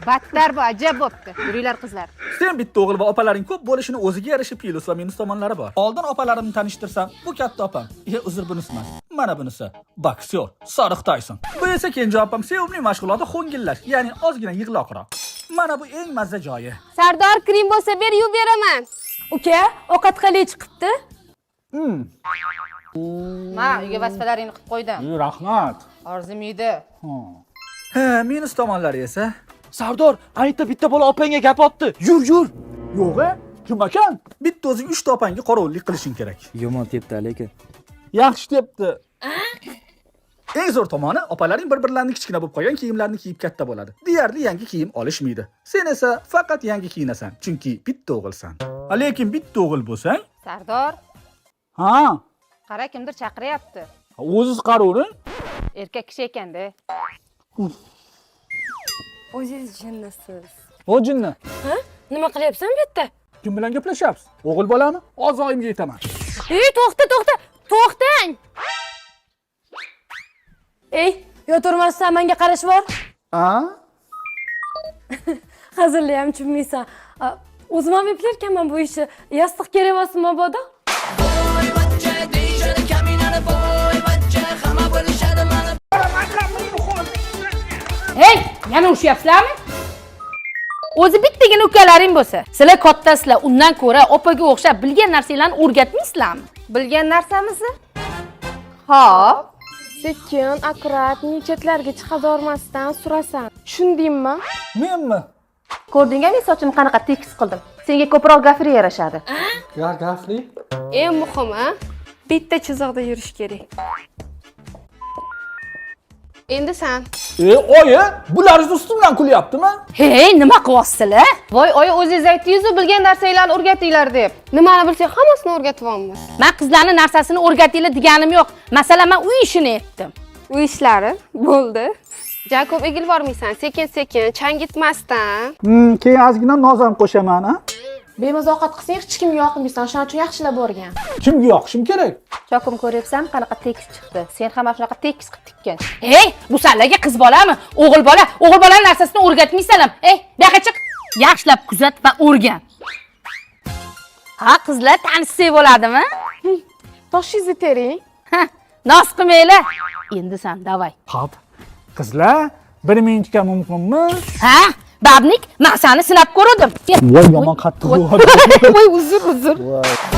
Battar bu, ajab bo'pti. Yuringlar, qizlar. Sen bitta o'g'il va opalaring ko'p bo'lishini o'ziga yarasha plyus va minus tomonlari bor. Oldin opalarimni tanishtirsam, bu katta opam. E, uzr, bunisi emas. Mana bunisi. Boksyor, Sodiq Tayson. Bu esa kenja opam, sevimli mashg'uloti ho'ngillash, ya'ni ozgina yig'loqroq. Mana bu eng mazza joyi. Sardor, krim bo'lsa ber, yuvib beraman. Uka, ovqat qalay chiqibdi? Ma, uyga vazifalaringni qilib qo'ydim. Rahmat. Orzum uyda. Ha, minus tomonlari esa Sardor, ayta, bitta bola opangga gap otdi. Yur, yur. Yo'q, e? Kim ekan? Bitta o'zing 3 ta opangga qorovullik qilishing kerak. Yomon tepdi lekin. Yaxshi tepdi. Eng zo'r tomoni, opalaring bir-birlarini kichkina bo'lib qolgan kiyimlarni kiyib katta bo'ladi. Deyarli yangi kiyim olishmaydi. Sen esa faqat yangi kiyinasan, chunki bitta o'g'ilsan. Lekin bitta o'g'il bo'lsang, Sardor, ha, qara, kimdir chaqiryapti. O'ziz qarovering. Erkak kishi ekanda. O'zingiz jinnisiz. O jinni. Nima qilyapsan bu yerda? Kim bilan gaplashyapsiz? O'g'il bolami? Hozir oyimga aytaman. Ey, to'xta, to'xta, to'xtang. Ey, yoturmasdan menga qarash bor. A? Hazilni ham tushunmaysan. A, o'zim ham eplarkanman bu ishni. Yostiq kerak emasmi mabodo? Deyishadi kaminani boyvachcha, hamma bilishadi mani. Hey, yana urushyapsizlarmi? O'zi bittagina ukalaring bo'lsa, sizlar kattasizlar, undan ko'ra opaga o'xshab bilgan narsanglarni o'rgatmaysizlarmi? Bilgan narsamizni? Xo'p. Sekin, аккуратный, chetlarga chiqazormasdan surasan. Tushundingmi? Menmi? Ko'rdingmi, men sochimni qanaqa tekis qildim. Senga ko'proq gafri yarashadi. Ya, gafli? Eng muhimi, bitta chiziqda yurish kerak. Endi san. E, oyi, bular ustimdan kulyaptimi? Hey, nima qilyapsizlar? Voy, oyi, o'zingiz aytdingiz-ku, bilgan narsanglarni o'rgatinglar deb. Nimani bilsak, hammasini o'rgatyapmiz. Man qizlarni narsasini o'rgatinglar deganim yo'q. Masalan, man uy ishini aytdim. Uy ishlari bo'ldi. Ja ko'p egilib bormaysan, sekin sekin, changitmasdan. Keyin ozgina noz ham qo'shaman, a? Bemaza ovqat qilsang, hech kimga yoqmaysan, shuning uchun yaxshilab o'rgan. Kimga yoqishim kerak? Chokim, ko'ryapsanmi, qanaqa tekis chiqdi. Sen ham mana shunaqa tekis qilib tikkan. Hey, bu sanlarga qiz bolami? O'g'il bola, o'g'il bolani narsasini o'rgatmaysanlar. Ey, bu yoqqa chiq. Yaxshilab kuzat va o'rgan. Ha, qizlar, tanishsak bo'ladimi? Toshingizni tering. Ha, noz qilmanglar. Endi san, давай. Hop. Qizlar, bir minutga mumkinmi? Ha, бабник, man seni sinab ko'rdim. Voy, yomon qattiq. Voy, uzr, uzr. Voy.